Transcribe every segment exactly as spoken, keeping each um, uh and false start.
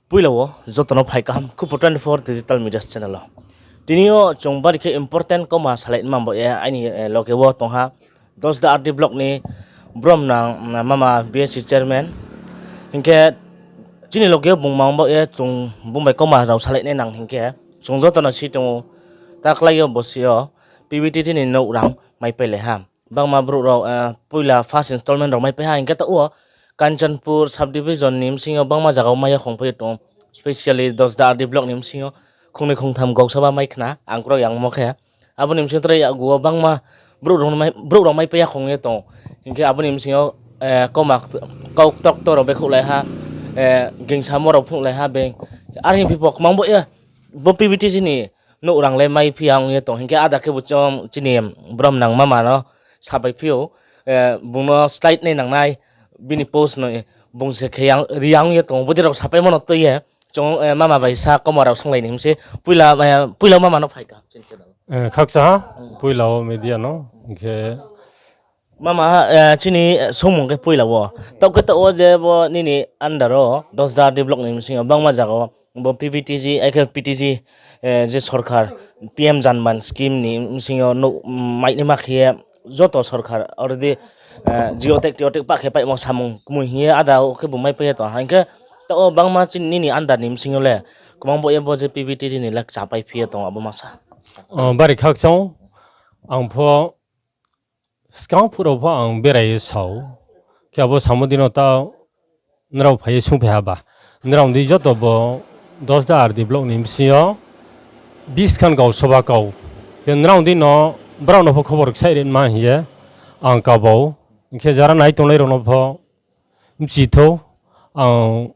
Poila wo joto no phai kaham Khupo twenty four digital media channel o. Tini yo chung bari khe important kauma salai nma bo ye aini, eh, loge wo tong ha Dosda R D block ni brom nang, mm, mama B S C chairman. Hing khe chini loge wo bung mang bo ye chung bung bai kauma rao salai nai nang hing khe chung joto no si tong ou, ta klái yo bo si yo P V T G ni nouh rang maipailai ha. Bangma brouh rao, eh, poila first installment rao maipai ha, hing khe taoh wo Kanchanpur subdivision ni bsing yo bangma zaga wo mai ya khongpai ye tong ou, specially Dosda R D block ni bsing yo khongnoi khongtham gausoba mai khna, ang kroi yangmo khe. Abo ni bsing yo tre yakgu wo bangma brouh rao mai, brouh rao maipai ya khong ye tong ou. Hing khe abo ni bsing yo, eh, kauma, kau ktokto rao bekhouhlai ha, eh, gingsamo rao phnuhlai ha, beng. Are hing phi pho kmang bo ye, bo P V T G ni nouh rang le maiphi ya ong ye tong. Hing khe ada khe bo chong chini brom nang mama no sapai phi ou, eh, bung no slide nai nangnai, bini post no, eh, bung se khe yang, ri ya ong ye tong ou. Bodei rao sapaimo no tui ye, chung, eh, mama bai sa kauma rao songlai ni himse, poila, eh, poila mama no phai kaham chini channel. Eh, khakchang ha, poila wo media no, hing khe Mama, eh, chini, eh, songmung khe poila wo. Taoh khe taoh wo je bo nini under wo, Dosda R D block ni bsing yo bangma zaga wo, bo P V T G, akhe P T G, eh, je sorkar, P M Janman scheme ni bsing yo nouh, mm, mainaima khe ye joto sorkar already, eh, geotag, teotag pah khe paimo samung kmui hing ye ada wo khe bung maipai ye tong ha. Hing khe taoh wo bangma chini nini under ni bsing yo le, kmang bo ye bo je P V T G ni le kchapai phi ye tong abo masa. O, bari khakchang, ang pho Skang phuh rao pho ang berai ye sa ou. Khe abo samo dei no ta nrao phai ye sungphai ha ba. Nrao ni joto bo Dosda R D block ni bsing yo bis khan gausoba kau. Khe nrao ni no brao no pho khobor ksaih ri ma hing ye ang kabo. Hing khe jara nai tongnai rao no pho bchi thou, ang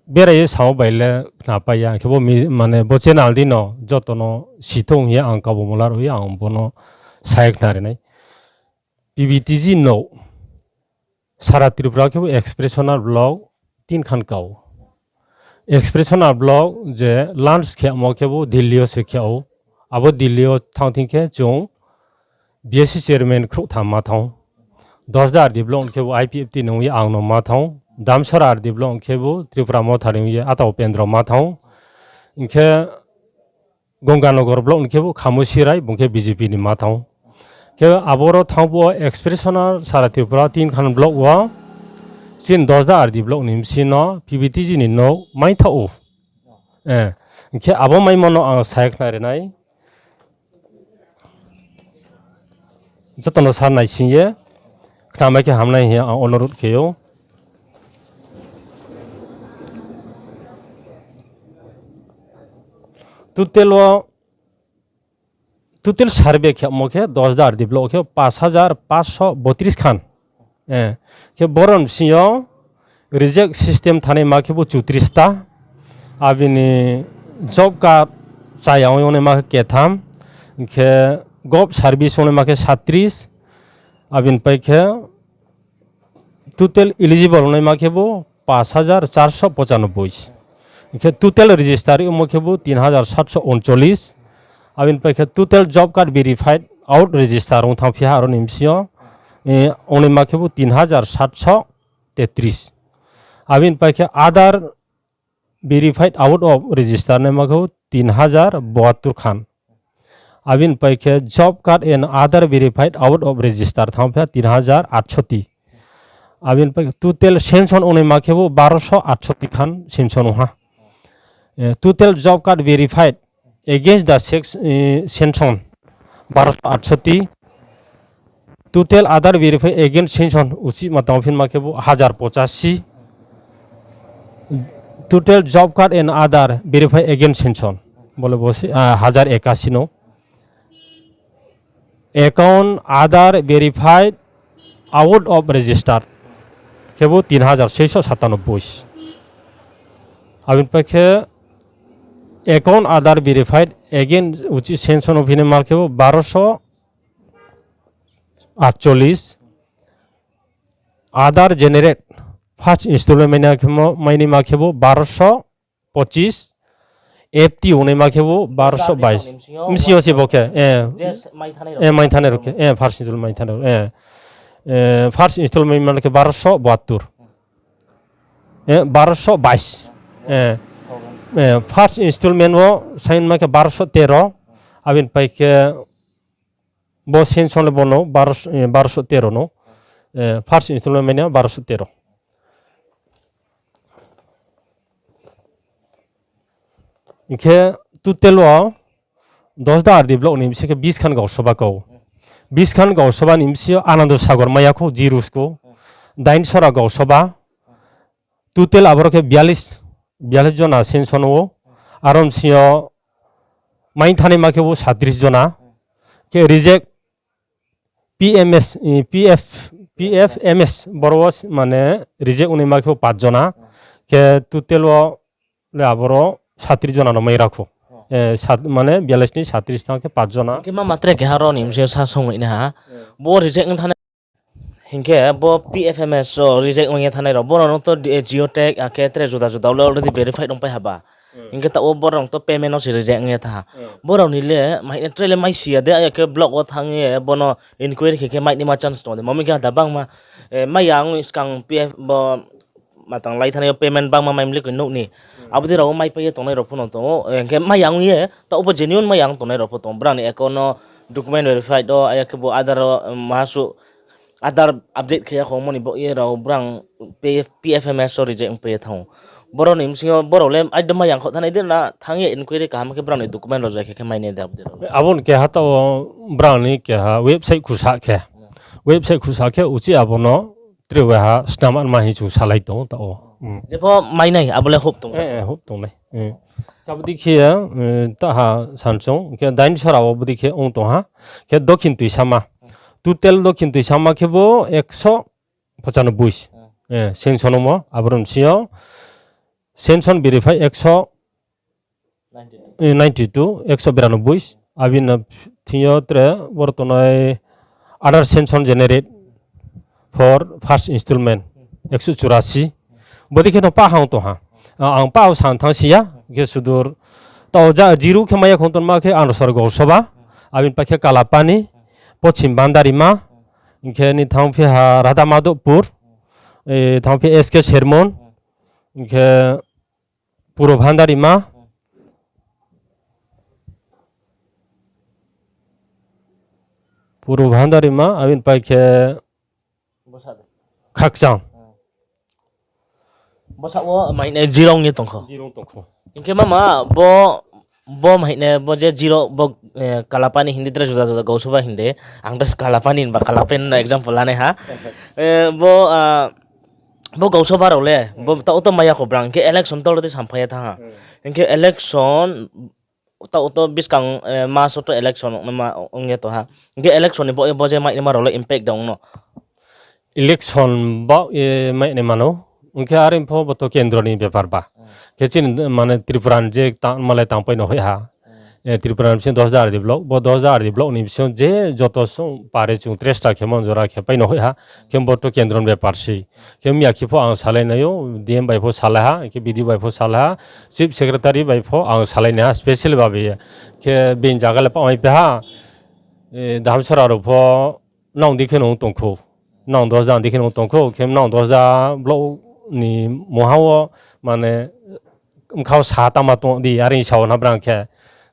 berai ye samo bai le khnapai ya, hing khe bo mi-, mane bo channel dei no joto no si thou hing ye ang kabo mo laruh ye ang bo no sa ye khna ri nai. P V T G nouh, sara Tripura khe bo Expressional block tin khan kau. Expressional block je launch khe mo khe bo Delhi yo se khe ou. Abo Delhi yo thanng thing khe chung B S C chairman khrouhtham ma thanng ou. Dosda R D block khe bo I P F T ni ong ye ang no ma thanng ou. Damsara R D block khe bo Tripura Motha ni ong ye Ata Upendra ma thanng ou. Hing khe Gonganagar block ni khe bo Khamusirai, bung khe B J P ni ma thanng ou. Khe aboro thanng phuh wo Expressional sara Tripura tin khan block wo chini Dosda R D block ni bsing no P V T G ni nouh mai thaoh ou. Eh, hing khe abo maimo no ang sa ye khna ri nai. Joto no sa naising ye khnamai khe hamnai hing ye ang onurodh khe ou. Total wo, total survey khemo khe Dosda R D block khe পাঁচ হাজার পাঁচশো বত্রিশ khan. Eh, khe boro ni bsing yo reject system thanaima khe bo চৌত্রিশ ta. Abini job card chaya ong yongnaima khe ketham. Hing khe gov service ongnaima khe সাতত্রিশ. Abini pai khe total eligible ongnaima khe bo পাঁচ হাজার চারশো পঁচানব্বই. Hing khe total register ongmo khe bo তিন হাজার সাতশো ঊনচল্লিশ. Abini pai khe total job card verified out register ong thanngphi ha aro ni bsing yo, eh, ongnaima khe bo তিন হাজার সাতশো তেত্রিশ. Abini pai khe Aadhaar verified out of register naima khe তিন হাজার বাহাত্তর khan. Abini pai khe job card and Aadhaar verified out of register thanngphi ha তিন হাজার আটষট্টি. Abini pai khe total sanction ongnaima khe bo বারোশো আটষট্টি khan sanction ong ha. Eh, total job card verified against the sex-, eh, sanction বারোশো আটষট্টি. Total Aadhaar verified against sanction uchih ma tangphinma khe bo হাজার পঁচাশি. Total job card and Aadhaar verified against sanction bole bo se, ah, হাজার একাশি no. Account Aadhaar verified out of register khe bo তিন হাজার ছয়শো সাতানব্বই. Abini pai khe account Aadhaar verified against uchih sanction ongphinma khe bo বারোশো আটচল্লিশ. Aadhaar generate first installment maina khe mo, mainima khe bo বারোশো পঁচিশ, F T ongnaima khe bo বারোশো বাইশ. Bsing yo se bo khe, eh, mai thanai rao khe, eh, first installment mai thanai rao, eh, eh, first installment maina khe বারোশো বাহাত্তর. Eh, বারোশো বাইশ. Eh, Eh, first installment wo saingma khe বারোশো তেরো, abini pai khe bo sanction le bono বারোশো, eh, বারোশো তেরো no, eh, first installment mania বারোশো তেরো. Hing khe total wo Dasda R D block ni bsing khe বিশ khan gaosoba kau. বিশ khan gaosoba ni bsing yo Anando Sagar maya khou zero sku. Dainsora gaosoba. Total aboro khe বিয়াল্লিশ, বিয়াল্লিশ jona sanction o. Aro bsing yo maing thanaima khe bo সাতত্রিশ jona. Khe reject P M S, eh, P F, P F M S boro wo mane reject ongnaima khe bo পাঁচ jona. Khe total wo le aboro সাতত্রিশ jona no mai ra khou. Eh, সাত, mane বিয়াল্লিশ ni সাতত্রিশ thanng khe পাঁচ jona. Hing khe ma matre keha ro ni bsing yo sa song nai ha. Bo reject ong thanai. Hing khe bo P F M S o reject ong ye thanai rao. Borao no to, eh, geotag, akhe tre juda juda le already verified ong pai ha ba. Hing khe taoh wo borao no to payment no se reject ong ye tha ha. Borao ni le, maine tre le mai si ya de, aya khe block wo thanng ye, bono inquiry khe khe mainaima chance tong de. Mami khe ada bangma, eh, mai ya ong skang P F bo, matang lai thanai yo payment bangma mai mli koi nouh ni. Abo dei rao wo mai pai ye tongnai rao pho no tong ou. Eh, hing khe mai ya ong ye, taoh bo genuine mai ya ong tongnai rao pho tong ou. Brang ni account no document verified o, aya khe bo Aadhaar o, maha suh Aadhaar update khe ya khongmo ni baoh ye rao brang P F, P F M S o reject ong pai ye thanng ou. Borao ni bsing yo, borao le aidma yang kho thanai de na, thanng ye inquiry kaham khe brang ni document rao jai khe khe mai nai de abo dei rao. Abo ni keha taoh brang ni keha website khusa khe. Website khusa khe uchih abo no tre waiha snam anma hing chung salai tong ou taoh wo. Jepho mai nai, abo le hope tong. Eh, eh, hope tong nai. Abo dei khe, eh, taha sansong, khe Dainsora wo bodei khe ong tong ha, khe Dokhin Tuisama. Total Dokhin Tuisama khe bo একশো পঁচানব্বই. Eh, sanction ongmo, aboro bsing yo sanction verify একশো, eh, ninety two, একশো বিরানব্বই. Abini thing yo tre bortonai other sanction generate for first installment একশো চুরাশি. Bodei khe no pah ha ong tong ha. Ah, ang pah o san thanng si ya, khe sudur. Taoh ja zero khe mai ya khong tongma khe Anando Sagar gaosoba, abini pai khe Kalapani, Poschim Bhandarima, hing khe ni thanng phi ha Radha Madhavpur, eh, thanng phi S K Sermon, hing khe Purbo Bhandarima, Purbo Bhandarima, abini pai khe Khakchang. Bsa wo maine zero ong ye tong kho. Hing khe mama bo, bo maine bo je zero bo, eh, Kalapani hindi tre juda juda gaosoba hindi. Ang to Kalapani ba Kalapani no example lanai ha. Eh, bo, ah, bo gaosoba rao le, bo taoh to mai ya kho brang, hing khe election to already samphai ye thanng ha. Hing khe election taoh to buskang, eh, maso to election ong ye tong ha. Hing khe election ni baoh ye bo je mainaima rao le impact de ong no? Election baoh ye mainaima no. Hing khe are pho bo to kendro ni bepar ba. Khe chini mane Tripura ni je tang, malai tangpai no hoih ha. Eh, Tripura ni bsing Dasda R D block, bo Dasda R D block ni bsing je joto song pare chung tresta khe mon jora khe pai no hoih ha. Khe bo to kendro ni bepar se. Khe miya khe pho ang salai nai ou, D M bai pho salai ha, khe B D O bai pho salai ha, Chief Secretary bai pho ang salai nai ha, special babe ye. Khe bini zaga le pah mai pai ha, eh, Damsara rao pho nang di khe nung tong khou. Nang Dasda di khe nung tong khou, khe nang Dasda block ni mungha wo, mane, bkha wo sa tangma tong di, are sa wo na brang khe.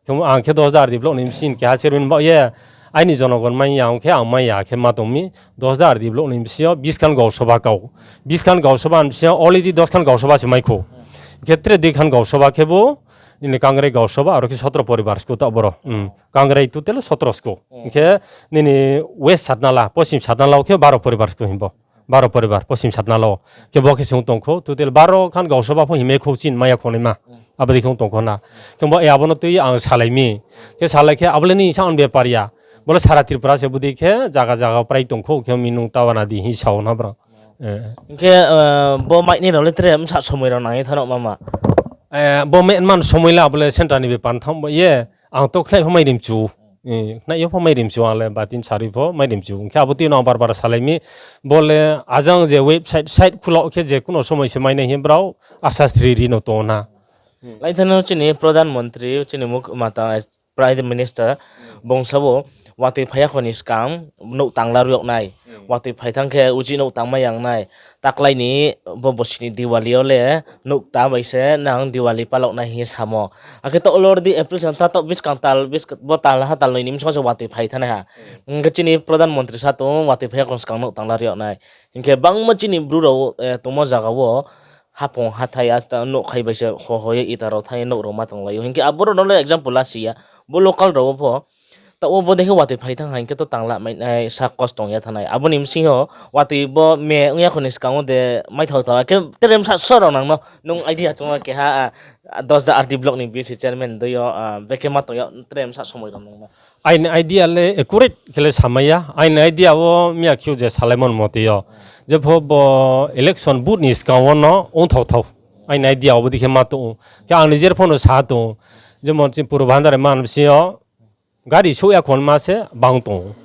Khe ang khe Dasda R D block ni bsing keha chairman baoh ye, aini jonogon mai ya ong khe ang mai ya khe ma tong mi, Dasda R D block ni bsing yo বিশ khan gaosoba kau. বিশ khan gaosoba ni bsing yo already দশ khan gaosoba se mai khou. Khe tre দুই khan gaosoba khe bo, nini Kangrai gaosoba, aro khe সতেরো পরিবার sku taoh boro. Kangrai total সতেরো sku. Hing khe nini West Satnala, Poschim Satnala wo khe বারো পরিবার sku himbo. বারো পরিবার, Poschim Satnala wo. Khe bo khe se ong tong khou, total বারো khan gaosoba pho himai khou chin mai ya khou naima. Abo dei khe ong tong khou na. Khe bo, eh, abo no tui ang salai mi. Khe salai khe abo le ni sa on bepar ya. Bo le sara Tripura se bodei khe zaga zaga prai tong khou, khe mi nung taoh wana di hing sa wo na brang. Eh. Hing khe, eh, bo mainai rao le tre bsa somoi rao nang ye thanng no mama? Eh, bo mainai somoi le abo le centre ni bepar thanng ba ye. Ang to khnai pho mai ri mchu. Eh, khnai yo pho mai ri mchu, ang le batin sari pho mai ri mchu. Hing khe abo tui no ang bar bar salai mi. Bo le ajang je website, site khulo khe je kuno somoi se mainai hing brao asa sri ri no tong na. Lai thanng no chini Pradhan Mantri, chini muk-, mata, Prime Minister, bung sa ou, watoi phai ya kho ni skang nouh tang la ruh yag nai. Watoi phai thanng khe uchih nouh tangmai ya nai. Taklai ni bo bosi ni Diwali yo le nouh kta bai se nang Diwali palao nai hing ye samo. Akhe taoh already April sa tha, taoh buskang tal, bo tal ha tal noi ni bsing se watoi phai thanng nai ha. Hing khe chini Pradhan Mantri sa tong ou, watoi phai ya kho ni skang nouh tang la ruh yag nai. Hing khe bangma chini Bru rao tongmo zaga wo haphung hathái nouhkhai bai se hoho ye ita rao thanng ye nouh rao ma tonglai ou. Hing khe abo rao no le example la si ya. Bo local rao wo pho, taoh wo bodei khe watoi phai thanng ha hing khe to tang la mai nai, sa kos tong ya thanng nai. Abo ni bsing yo watoi bo me ong ya kho ni skang wo de maithao thao, akhe tre bsa so rao nang no, nung idea choung ya keha, Dasda R D block ni B C chairman dei yo, bekhe ma tong ya tre bsa somoi rao nang no. Aini idea le accurate khe le samai ya. Aini idea wo miya khiu je salaimo ni moti yo, jepho bo election booth ni skang wo no ongthao thao. Aini idea wo bodei khe ma tong ou. Khe ang nijer pho no sa tong ou. Jemon chini Purbo Bhandari man bsing yo gari souh ya khon ma se bang tong ou.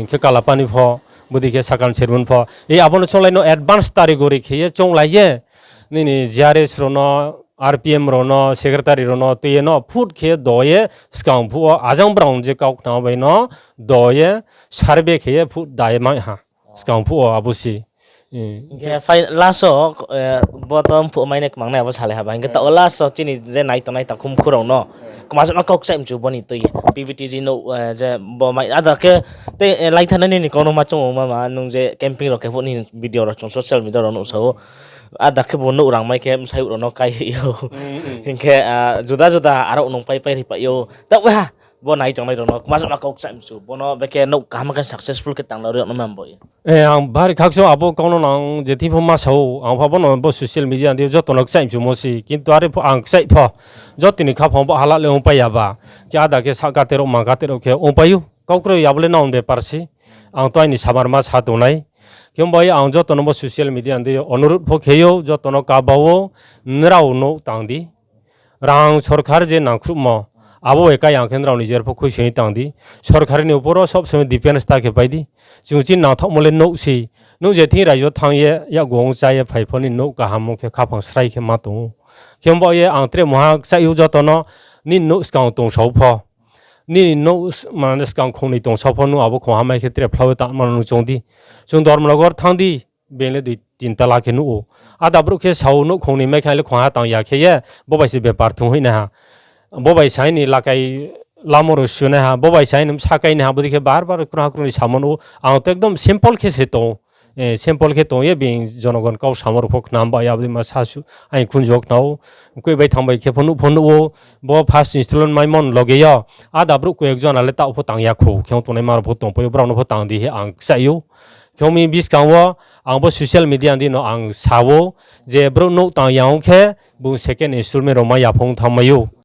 Khe Kalapani pho, bodei khe Sakan Sermon pho. Abo no chounglai no advance tarigori khe ye chounglai ye, nini G R S rao no, R P M rao no, secretary rao no tui ye no phut khe do ye, skang phuh wo ajang brao je kau khna bai no do ye, survey khe ye phut da ye mai ha. Skang phuh wo abo se. Hing khe last wo, bo to mphuh mai nai kmang nai abo salai ha ba. Hing khe taoh wo last wo chini je nai tongnai takhumkhu rao no kma sama kau kchaih mchu bo ni tui ye. P V T G nouh, je bo mai ada khe tei, laithanai nini kau no ma choung ou mama, nung je camping rao khe phuh ni video rao chung social media rao nuhsa ou. Ada khe bo nouh rang mai khe bsayouh rao no kai ou. Hing khe, juda juda aro nung pai pai ri pai ou. Taoh ha, bo nai tongnai rao no kma sama kau kchaih mchu. Bo no bekhe nouh kaham khe successful khe tang la ruh yag no ma bo ye. Ang bari khakchang abo kau no nang je thing pho ma sa ou, ang pho bo no bo social media ni joto no kchaih mchumo se, kintu are pho ang kchaih pho, joto ni khaphang bo hala le ongpai ya ba, khe ada khe sahka terao mangka terao khe ongpai ou, kau kroi abo le nang bepar se, ang to aini samar ma sa tongnai. Khe bai ang joto no bo social media ni onurodh pho khe ou, joto no kaba ou, nrao nouh tang di. Rang sorkar je nangkhruhmo, abo bai kai ang khe nrao ni jer pho khuisoing tang di. Sorkar ni upor wo sob somoi depend ta khe pai di. Chung chini nangthaohmo le nouh se. Nung je thing raijo thanng ye yakgu ong chá ye phai pho nini nouh kaham ong khe khaphang srai khe ma tong ou. Khe ong baoh ye ang tre mungha kchaih ou joto no, nini nouh skang tongsao pho. Nini nouh, mane skang khongnoi tongsao pho nung abo khongha mai khe tre phlao ye tangma no nung choung di. Chung Dharmanagar thanng di, being le dui tin tala khe nuh ou. Ada brouh khe sa ou nouh khongnoi mai khe le khongha tang ya khe ye, bo bai se bepar thung hoih nai ha. Bo bai sai ni lakai lamo rao su nai ha, bo bai sai ni bsa kai nai ha, bodei khe bar bar krungha krungnoi samo nuh ou. Ang to ekdom simple khe se tong ou. Simple khe tong ye being jonogon kau samo rao pho khna ba ya, bodei ma sa su, aini khunju wo khna ou. Koi bai thanng bai khe pho nuh pho nuh ou. Bo first installment maimo ni loge yo, ada brouh koi ekjon ale taoh pho tang ya khou, khe ong tongnaima rao pho tongpai ou, brao no pho tang di he ang kchaih ou. Khe ong mi buskang wo, ang bo social media ni no ang sa ou, je brouh nouh tang ya ong khe, bung second installment rao mai ya phung thanngmai ou.